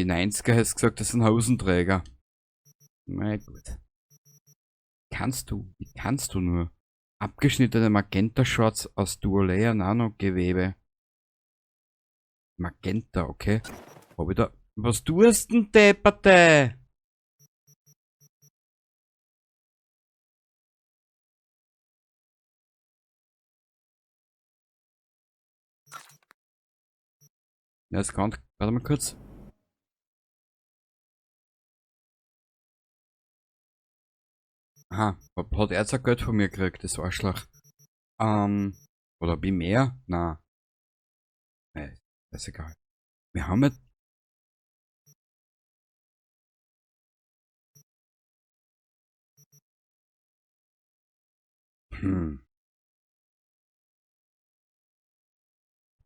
Die 90er hast gesagt, das sind Hosenträger. Na gut. Kannst du, wie kannst du nur? Abgeschnittene Magenta-Shorts aus Duolayer Nano-Gewebe. Magenta, okay. Hab ich da. Was tust denn, Depperte? Ja, es kann. Warte mal kurz. Aha, hat er jetzt ein Geld von mir gekriegt, das Arschloch. Oder hab ich mehr? Na. Nee, ist egal. Wir haben jetzt.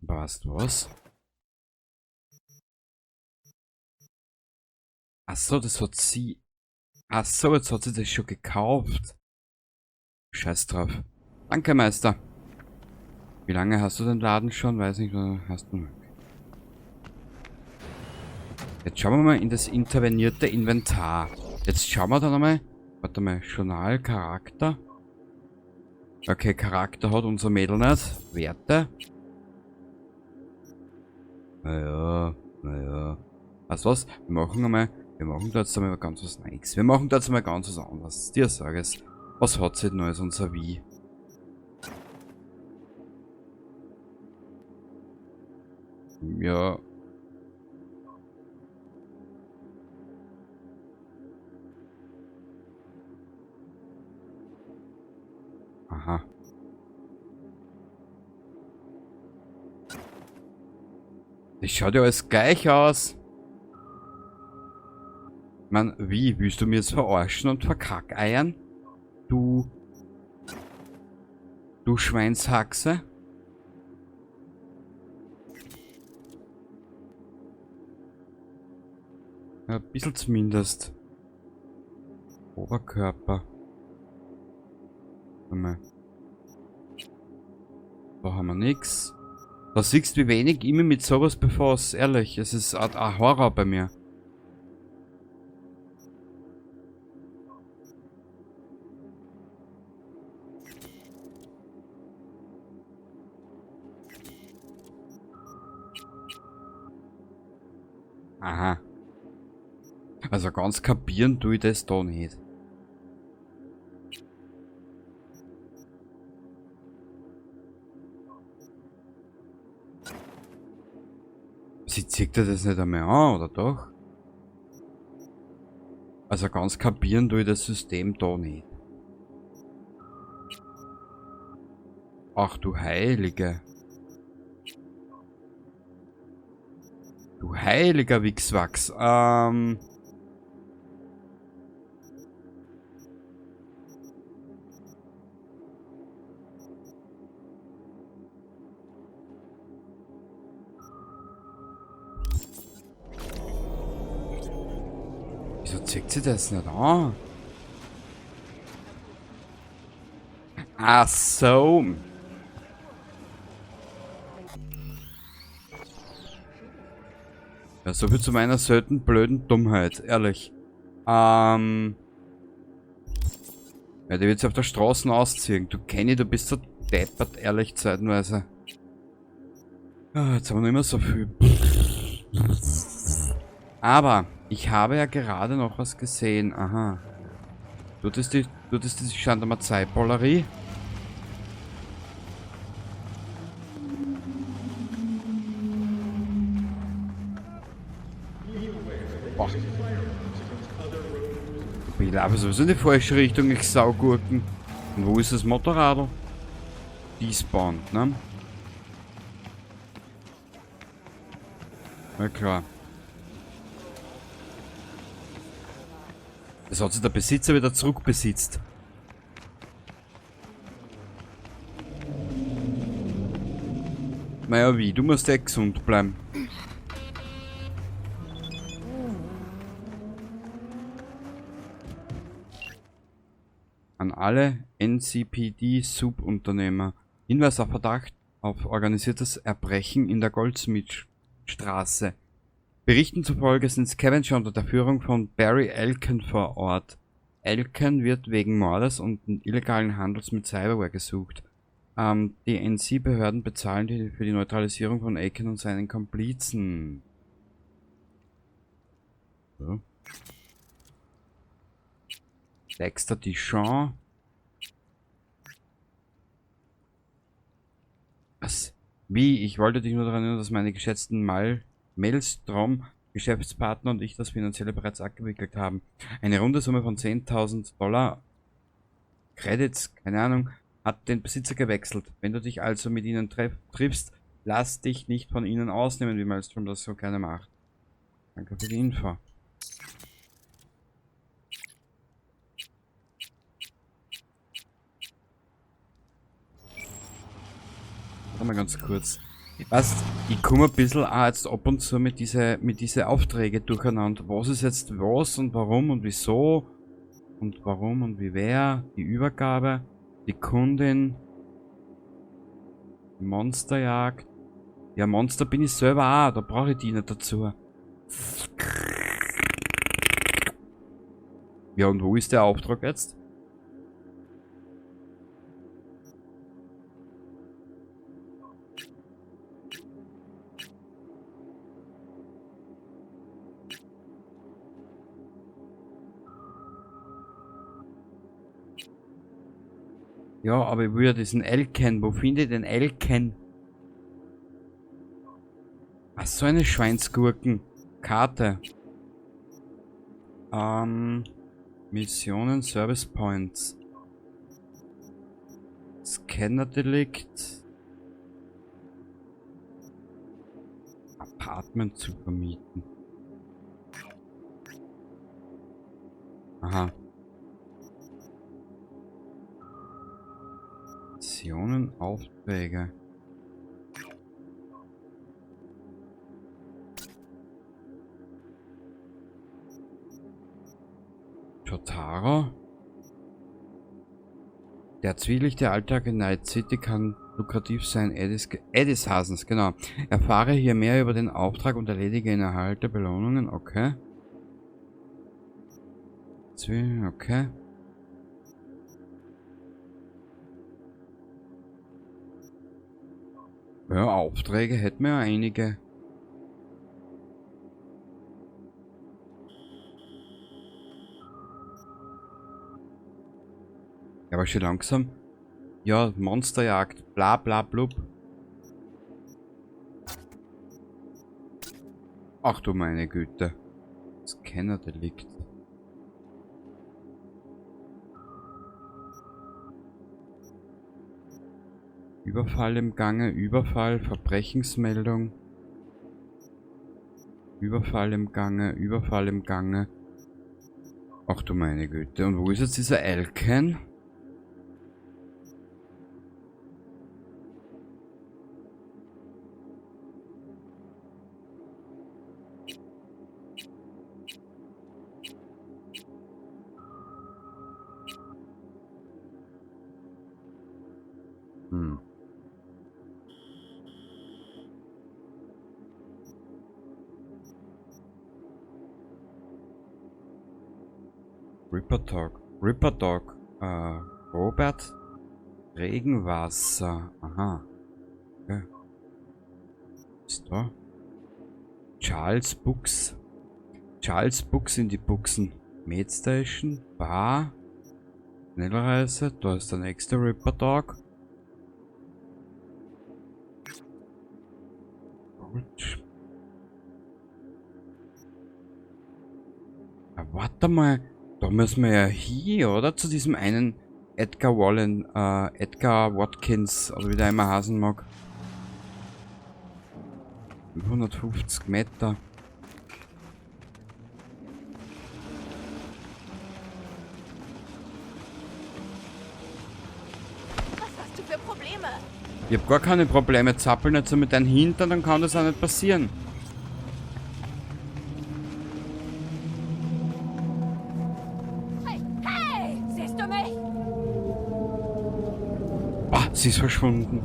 Weißt du was? Ach so, das hat sie. Ach so, jetzt hat sie das schon gekauft. Scheiß drauf. Danke, Meister. Wie lange hast du den Laden schon? Weiß nicht, hast du. Jetzt schauen wir mal in das intervenierte Inventar. Jetzt schauen wir da nochmal. Warte mal, Journal, Charakter. Okay, Charakter hat unser Mädel nicht. Werte. Naja, naja. Weißt du was? Wir machen da jetzt einmal ganz was Neues. Wir machen da jetzt einmal ganz was anderes. Dir sag es. Was hat sie denn als unser Wie? Ja. Aha. Das schaut ja alles gleich aus. Man, wie? Willst du mir jetzt verarschen und verkackeiern? Du. Du Schweinshaxe? Ja, ein bisschen zumindest. Oberkörper. Warte mal. Da haben wir nix. Da siehst du, wie wenig ich mich mit sowas befasse. Ehrlich, es ist ein Horror bei mir. Aha. Also ganz kapieren tue ich das da nicht. Sie zieht ja das nicht einmal an, oder doch? Also ganz kapieren tue ich das System da nicht. Ach du Heilige. Du heiliger Wichswachs. Wieso zeigt sie das nicht an? Ach so. Ja, so viel zu meiner selten blöden Dummheit, ehrlich. Ja, die wird sich auf der Straße ausziehen. Du Kenny, du bist so deppert, ehrlich, zeitenweise. Ah, jetzt haben wir nicht mehr so viel. Aber ich habe ja gerade noch was gesehen. Aha. Dort ist die Gendarmerie. Boah. Ich laufe sowieso in die falsche Richtung, ich Saugurken. Und wo ist das Motorrad? Despawned, ne? Na klar. Das hat sich der Besitzer wieder zurückbesitzt. Naja, wie? Du musst eh gesund bleiben. An alle NCPD-Subunternehmer. Hinweis auf Verdacht auf organisiertes Erbrechen in der Goldsmithstraße. Berichten zufolge sind Scavenger unter der Führung von Barry Elken vor Ort. Elken wird wegen Mordes und illegalen Handels mit Cyberware gesucht. Die NC-Behörden bezahlen für die Neutralisierung von Aiken und seinen Komplizen. So. Dexter Deschamps. Was? Wie? Ich wollte dich nur daran erinnern, dass meine geschätzten Maelstrom Geschäftspartner und ich das Finanzielle bereits abgewickelt haben. Eine runde Summe von $10.000 Credits, keine Ahnung, hat den Besitzer gewechselt. Wenn du dich also mit ihnen triffst, lass dich nicht von ihnen ausnehmen, wie Maelstrom das so gerne macht. Danke für die Info. Warte mal ganz kurz. Weißt, ich komme ein bisschen auch jetzt ab und zu mit diese Aufträge durcheinander. Was ist jetzt was und warum und wieso und warum und wie wer, die Übergabe, die Kundin, die Monsterjagd. Ja, Monster bin ich selber auch, da brauche ich die nicht dazu. Ja, und wo ist der Auftrag jetzt? Ja, aber ich will ja diesen Elken. Wo finde ich den Elken? Ach, so eine Schweinsgurken. Karte. Missionen, Service Points. Scanner-Delikt. Apartment zu vermieten. Aha. Missionen, Aufträge. Jotaro? Der zwielichtige Alltag in Night City kann lukrativ sein. Edis Hasens, genau. Erfahre hier mehr über den Auftrag und erledige ihn. Erhalte Belohnungen, okay. Okay. Ja, Aufträge hätten wir ja einige. Ja, aber schon langsam. Ja, Monsterjagd, bla bla blub. Ach du meine Güte. Scanner-Delikt. Überfall im Gange, Überfall, Verbrechensmeldung. Überfall im Gange, Überfall im Gange. Ach du meine Güte. Und wo ist jetzt dieser Elken? Ripper Dog. Ripper Dog. Robert Regenwasser. Aha. Okay. Ist da? Charles Books. Charles Books in die Buchsen. Medstation. Bar. Schnellreise. Da ist der nächste Ripper Dog. Gut. Ja, warte mal. Da müssen wir ja hier, oder? Zu diesem einen Edgar Wallen, Edgar Watkins, oder wie der immer heißen mag. 550 Meter. Was hast du für Probleme? Ich hab gar keine Probleme. Zappel nicht so mit deinem Hintern, dann kann das auch nicht passieren. Hey, hey, siehst du mich? Ah, sie ist verschwunden.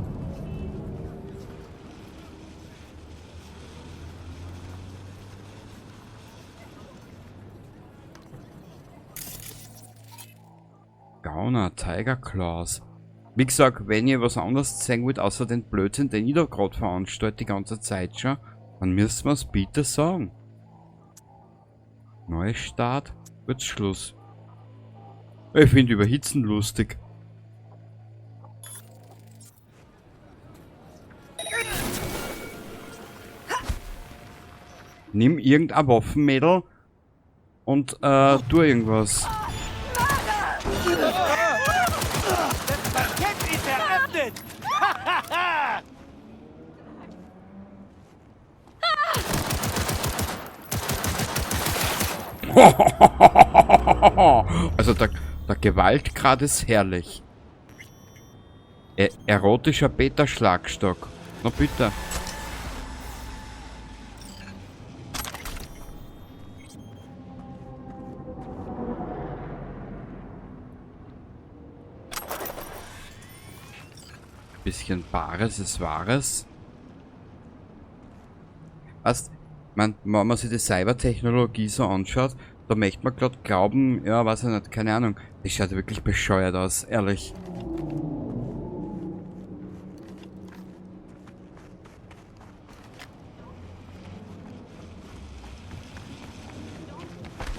Gauner, Tiger Claws. Wie gesagt, wenn ihr was anderes sehen wollt, außer den Blödsinn, den ich da gerade veranstalte, die ganze Zeit schon, dann müssen wir's bitte sagen. Neustart, Kurzschluss. Ich finde Überhitzen lustig. Nimm irgendein Waffenmädel und tu irgendwas. Das Parkett ist eröffnet! Also der Gewaltgrad ist herrlich. Erotischer Beta-Schlagstock. Na bitte. Bisschen Bares ist Wahres. Weißt, man, wenn man sich die Cybertechnologie so anschaut, da möchte man grad glauben, ja, weiß ich nicht, keine Ahnung. Das schaut wirklich bescheuert aus, ehrlich.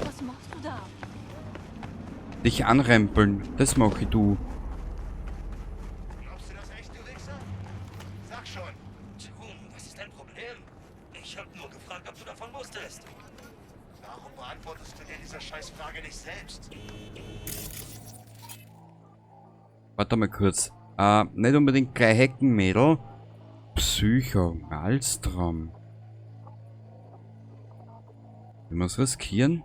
Was machst du da? Dich anrempeln, das mach ich du. Glaubst du das echt, du Wichser? Sag schon. Tun, was ist dein Problem? Ich hab nur gefragt, ob du davon wusstest. Warum beantwortest du dir diese Scheißfrage nicht selbst? Warte mal kurz. Nicht unbedingt gleich hacken, Mädel. Psycho, Malstrom. Will man's riskieren?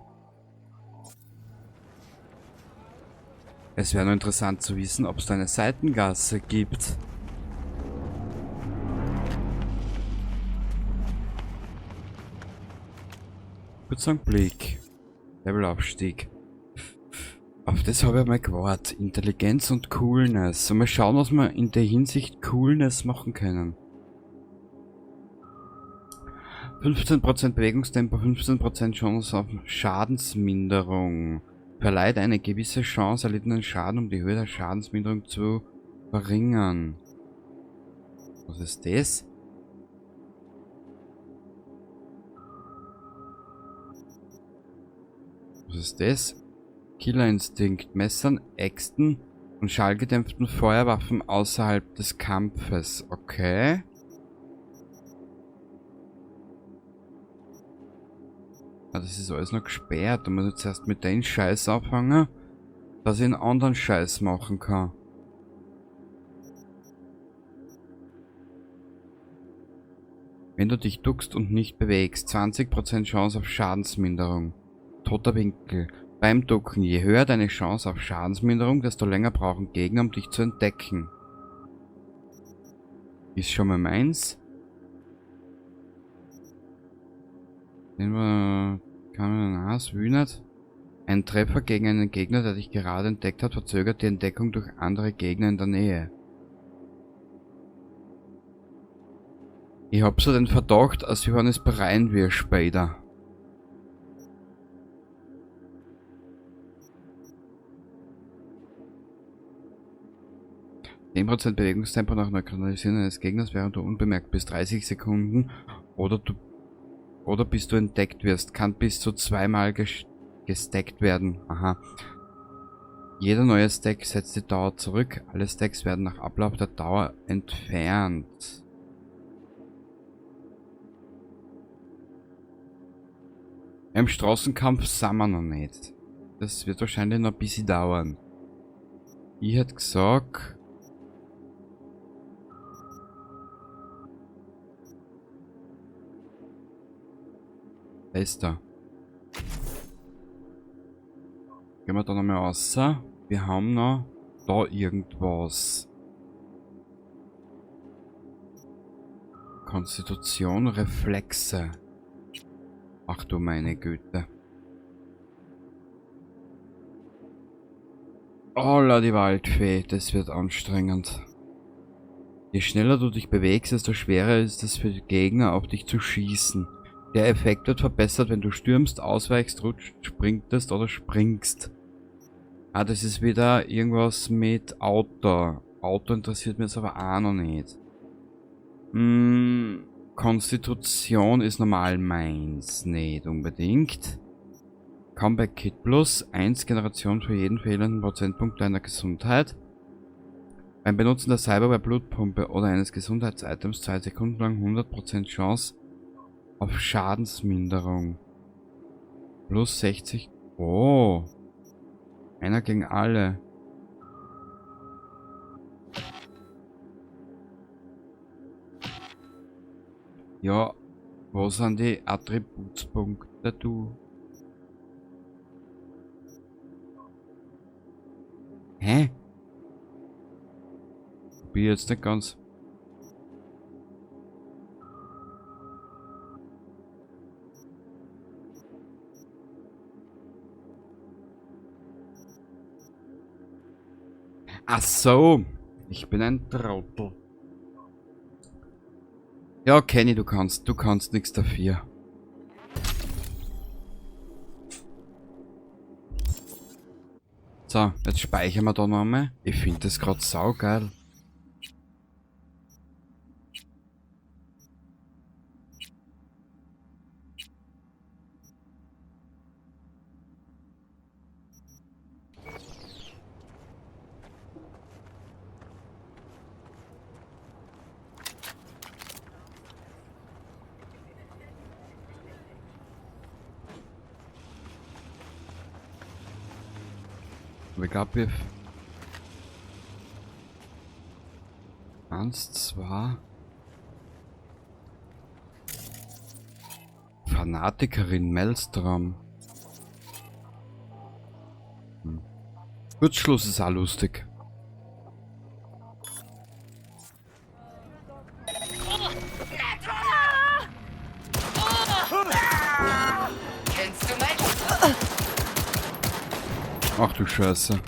Es wäre nur interessant zu wissen, ob's da eine Seitengasse gibt. Kurz einen Blick. Levelaufstieg. Auf das habe ich mal gewartet. Intelligenz und Coolness. So, mal schauen, was wir in der Hinsicht Coolness machen können. 15% Bewegungstempo, 15% Chance auf Schadensminderung. Verleiht eine gewisse Chance, erlittenen Schaden um die Höhe der Schadensminderung zu verringern. Was ist das? Was ist das? Killerinstinkt. Messern, Äxten und schallgedämpften Feuerwaffen außerhalb des Kampfes. Okay. Ah, das ist alles noch gesperrt. Da muss ich zuerst mit dem Scheiß anfangen, dass ich einen anderen Scheiß machen kann. Wenn du dich duckst und nicht bewegst, 20% Chance auf Schadensminderung. Toter Winkel. Beim Ducken, je höher deine Chance auf Schadensminderung, desto länger brauchen Gegner, um dich zu entdecken. Ist schon mal meins. Nehmen wir, kann man, wühnet. Ein Treffer gegen einen Gegner, der dich gerade entdeckt hat, verzögert die Entdeckung durch andere Gegner in der Nähe. Ich hab so den Verdacht, als wenn es bereuen wir später. 10% Bewegungstempo nach Neutralisieren eines Gegners, während du unbemerkt bist, 30 Sekunden oder bis du entdeckt wirst, kann bis zu zweimal gestackt werden. Aha. Jeder neue Stack setzt die Dauer zurück. Alle Stacks werden nach Ablauf der Dauer entfernt. Im Straßenkampf sind wir noch nicht. Das wird wahrscheinlich noch ein bisschen dauern. Ich hätte gesagt... Da ist er. Gehen wir da nochmal raus. Wir haben noch da irgendwas. Konstitution, Reflexe. Ach du meine Güte. Holla die Waldfee, das wird anstrengend. Je schneller du dich bewegst, desto schwerer ist es für die Gegner, auf dich zu schießen. Der Effekt wird verbessert, wenn du stürmst, ausweichst, rutscht, sprintest oder springst. Ah, das ist wieder irgendwas mit Auto. Auto interessiert mich jetzt aber auch noch nicht. Konstitution ist normal meins. Nicht unbedingt. Comeback Kit Plus. 1 Generation für jeden fehlenden Prozentpunkt deiner Gesundheit. Beim Benutzen der Cyberware Blutpumpe oder eines Gesundheitsitems 2 Sekunden lang 100% Chance auf Schadensminderung. Plus 60. Oh. Einer gegen alle. Ja, wo sind die Attributspunkte, du? Hä? Bin jetzt nicht ganz. Ach so, ich bin ein Trottel. Ja, Kenny, du kannst nichts dafür. So, jetzt speichern wir da nochmal. Ich find das grad saugeil. Wake up if 1, 2. Fanatikerin Maelstrom. Kurzschluss ist auch lustig. Kennst du mich? Ach du Scheiße.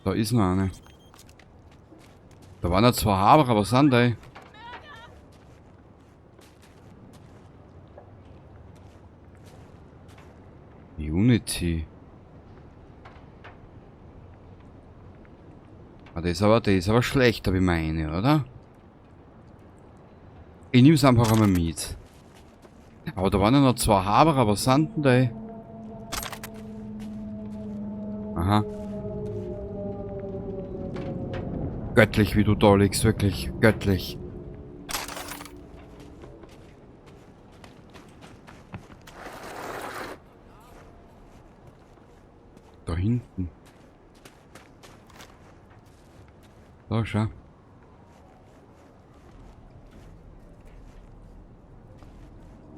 Da ist noch eine. Da waren ja zwei Haberer, was sind die? Unity. Ah, das ist aber schlechter wie meine, oder? Ich nehm's einfach einmal mit. Aber da waren ja noch zwei Haberer, was sind denn die? Aha. Göttlich, wie du da liegst, wirklich göttlich. Da hinten. Da, schau.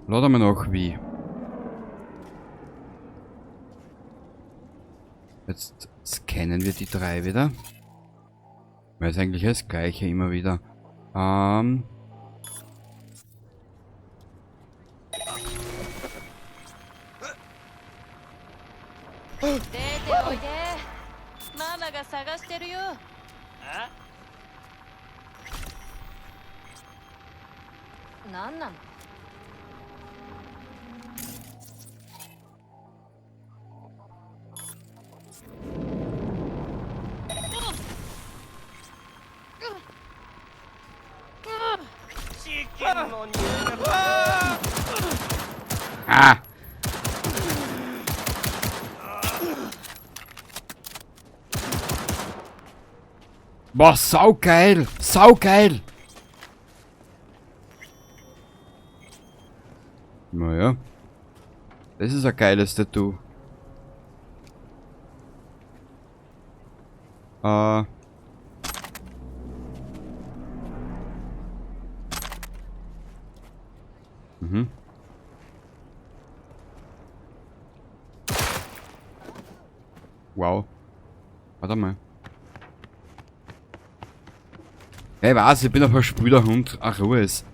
Lad einmal nach wie. Jetzt scannen wir die drei wieder. Weil es eigentlich das gleiche immer wieder. Ah! Boah, saugeil! Saugeil! Naja. Das ist ein geiles Tattoo. Wow. Warte mal. Hey, was? Ich bin ein verspülter Hund. Ach, Ruhe ist.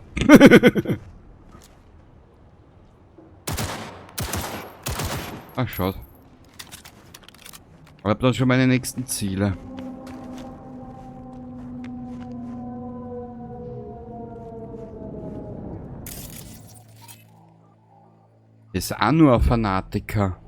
Ach, schaut. Ich hab dann schon meine nächsten Ziele. Ist auch nur ein Fanatiker.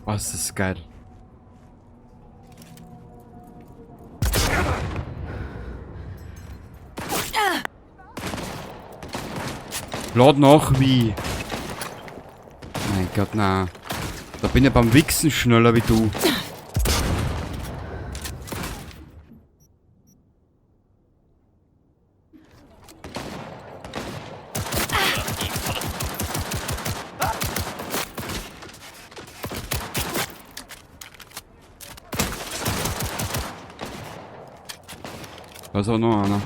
Was ist geil. Lad noch wie. Mein Gott, na. Da bin ich beim Wichsen schneller wie du. Da ist auch noch einer.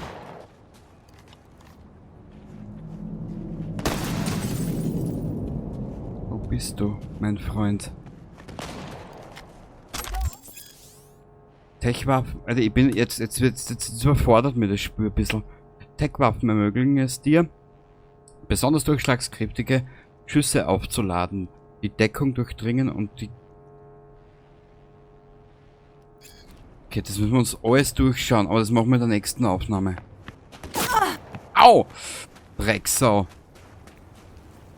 Wo bist du, mein Freund? Tech-Waffen. Also ich bin jetzt überfordert mir das Spiel ein bisschen. Tech-Waffen ermöglichen es dir, besonders durchschlagskräftige Schüsse aufzuladen, die Deckung durchdringen und die... Okay, das müssen wir uns alles durchschauen, aber das machen wir in der nächsten Aufnahme. Au! Drecksau.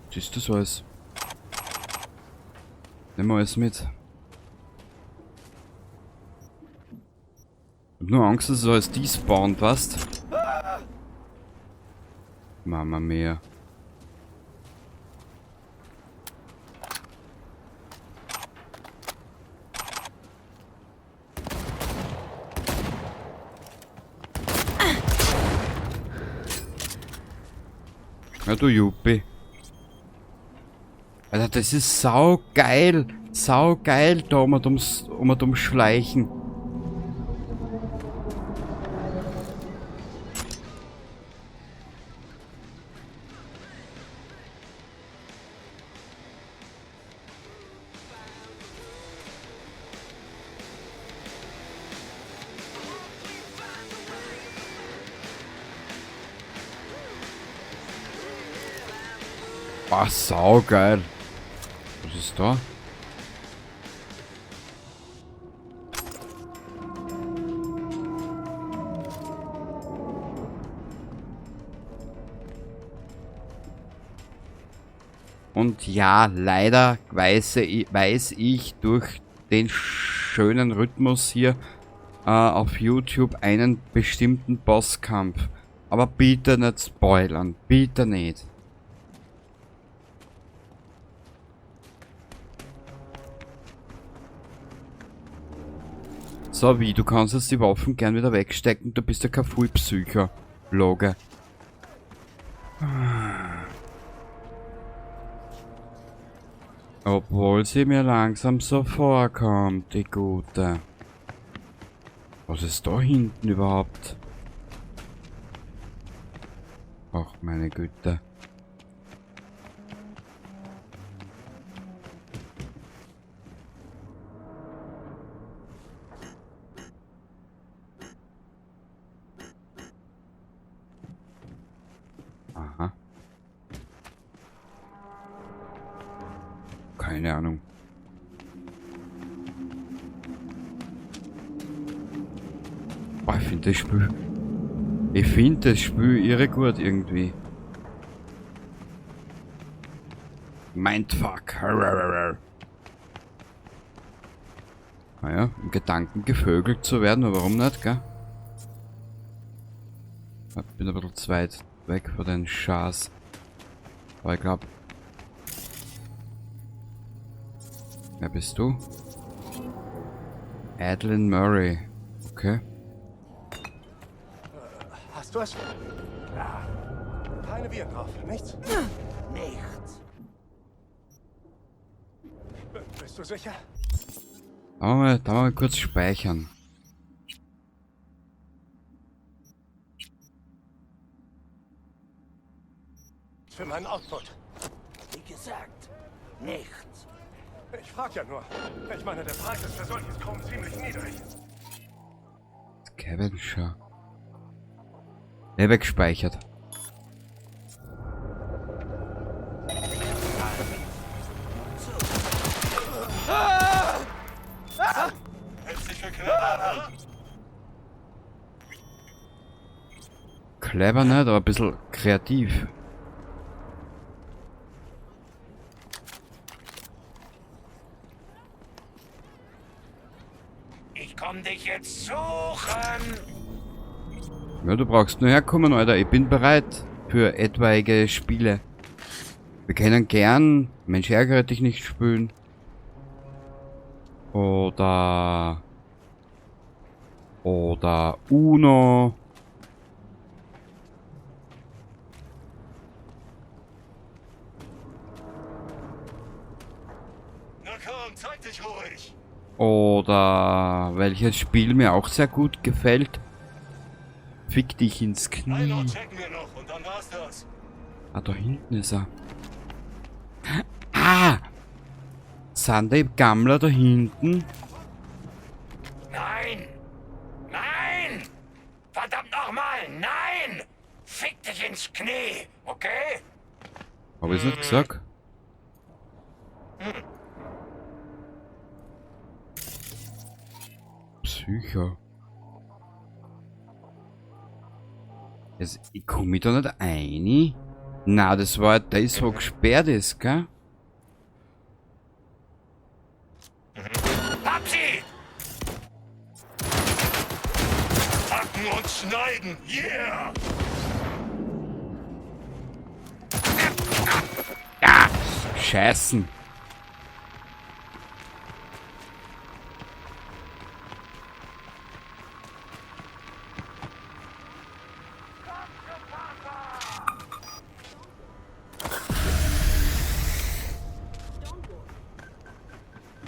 Was ist das alles? Nehmen wir alles mit. Ich hab nur Angst, dass es alles despawnt, weißt? Mama mia. Ja, du Juppie. Alter, das ist saugeil. Saugeil, da um schleichen. Ah, saugeil. Was ist da? Und ja, leider weiß ich durch den schönen Rhythmus hier auf YouTube einen bestimmten Bosskampf. Aber bitte nicht spoilern, bitte nicht. So, wie, du kannst jetzt die Waffen gern wieder wegstecken, du bist ja kein Vollpsycho. Loge. Obwohl sie mir langsam so vorkommt, die Gute. Was ist da hinten überhaupt? Ach, meine Güte. Aha. Keine Ahnung. Boah, ich finde das Spiel. Ich finde das Spiel irre gut irgendwie. Mindfuck. Naja, im Gedanken gevögelt zu werden, aber warum nicht, gell? Ich bin ein bisschen zu weit weg von den Schaß. Aber ich glaube. Wer bist du? Adeline Murray. Okay. Hast du was? Klar. Keine Viren drauf, nichts? Nichts. Bist du sicher? Da mal kurz speichern. Für meinen Output. Wie gesagt, nichts. Ich frag ja nur. Ich meine, der Preis ist für solches Chrom ziemlich niedrig. Scavenger. Ich hab gespeichert. Hältst dich für clever, ne? Clever nicht, aber ein bisschen kreativ. Ich komm dich jetzt suchen. Ja, du brauchst nur herkommen, Alter. Ich bin bereit für etwaige Spiele. Wir können gern Mensch ärgere dich nicht spielen. Oder Uno. Na komm, zeig dich ruhig. Oder welches Spiel mir auch sehr gut gefällt. Fick dich ins Knie. Einen checken wir noch und dann war's das. Ah, da hinten ist er. Ah! Sind die Gammler da hinten? Nein! Nein! Verdammt nochmal, nein! Fick dich ins Knie, okay? Hab ich's nicht gesagt? Psycho. Also, ich komm mich da nicht ein. Na, das war das, wo gesperrt ist, gell? Hab sie! Hacken und schneiden, yeah! Ja! Scheißen!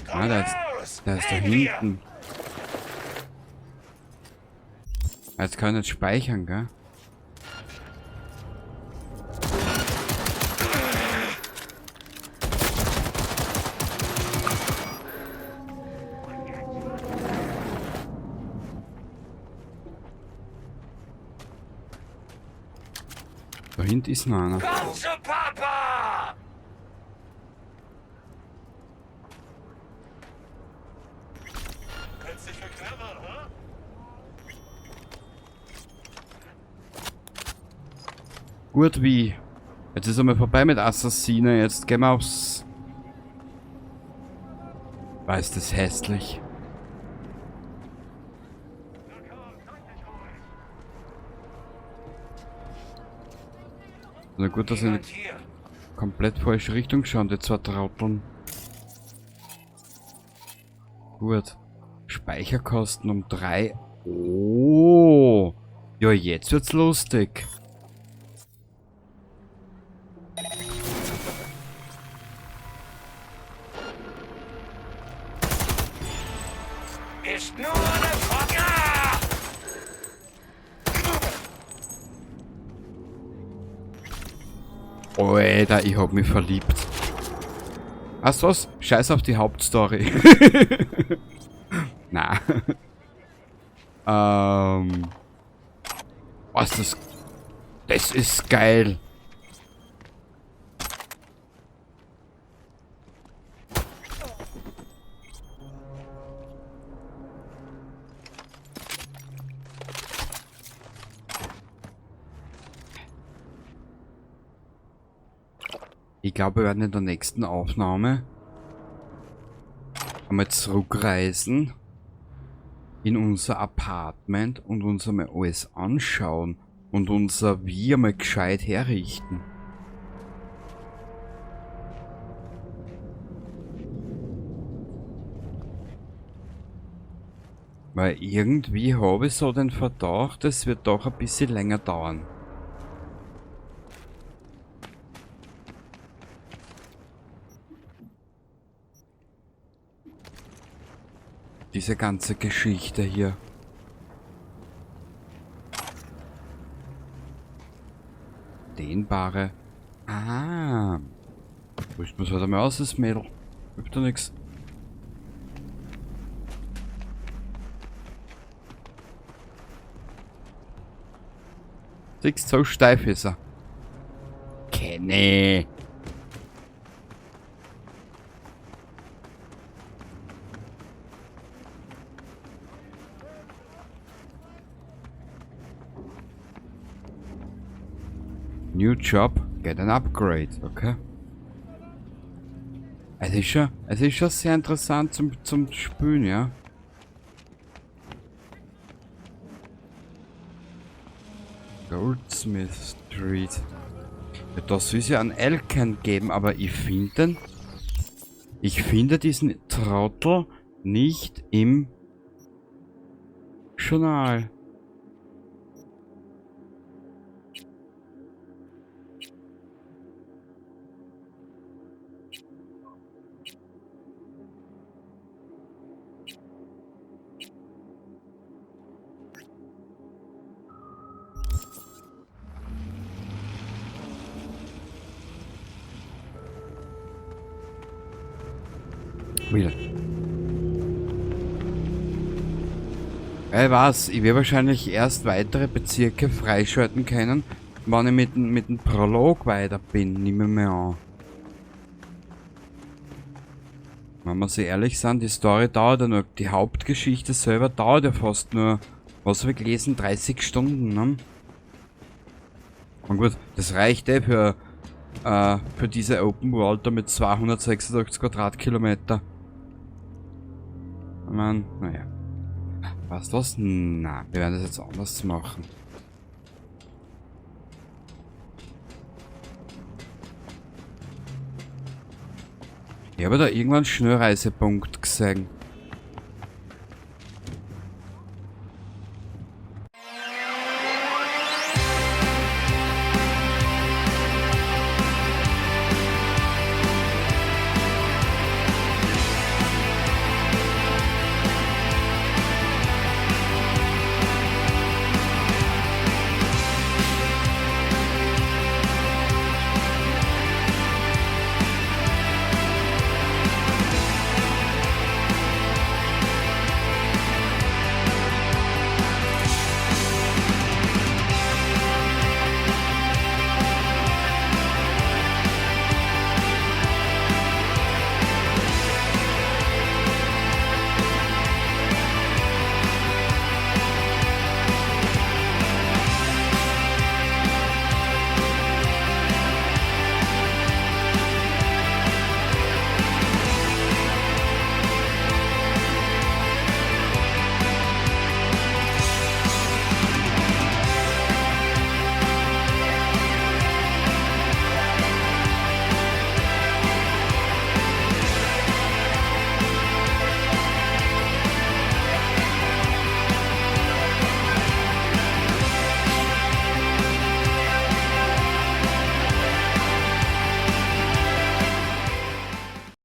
Komm Ah, da ist, raus! da ist da Reden wir! hinten. Jetzt kann ich nicht speichern, gell? Da hinten ist noch einer. Komm zu Papa! Hältst dich für clever, hm? Gut wie. Jetzt ist einmal vorbei mit Assassine. Jetzt gehen wir aufs... Weiß das hässlich. Na gut, dass ich nicht Hier. komplett falsche Richtung schauen, die zwei Trotteln. Gut. Speicherkosten um 3. Oh. Ja, jetzt wird's lustig. Ist nur eine Frage. Ah! Alter, ich hab mich verliebt. Weißt du was? Scheiß auf die Hauptstory. Na. Was das? Das ist geil. Ich glaube, wir werden in der nächsten Aufnahme einmal zurückreisen in unser Apartment und uns einmal alles anschauen und unser Wie einmal gescheit herrichten. Weil irgendwie habe ich so den Verdacht, es wird doch ein bisschen länger dauern. Diese ganze Geschichte hier. Dehnbare. Ah. Rüsten wir's halt einmal aus, das Mädel. Gibt da nix. Siehst, so steif ist er. Kenny. New job, get an upgrade, okay. Es ist schon sehr interessant zum Spielen, ja. Goldsmith Street. Ja, da soll es ja einen Elkan geben, aber ich finde den. Ich finde diesen Trottel nicht im Journal. Wieder. Ey, was? Ich werde wahrscheinlich erst weitere Bezirke freischalten können, wenn ich mit dem Prolog weiter bin. Nehme ich mir an. Wenn wir so ehrlich sind, die Story dauert ja nur, die Hauptgeschichte selber dauert ja fast nur, was habe ich gelesen, 30 Stunden, ne? Und gut, das reicht eh für diese Open World da mit 286 Quadratkilometer. Ich mein, naja. Weißt du was? Na, wir werden das jetzt anders machen. Ich habe da irgendwann einen Schnellreisepunkt gesehen.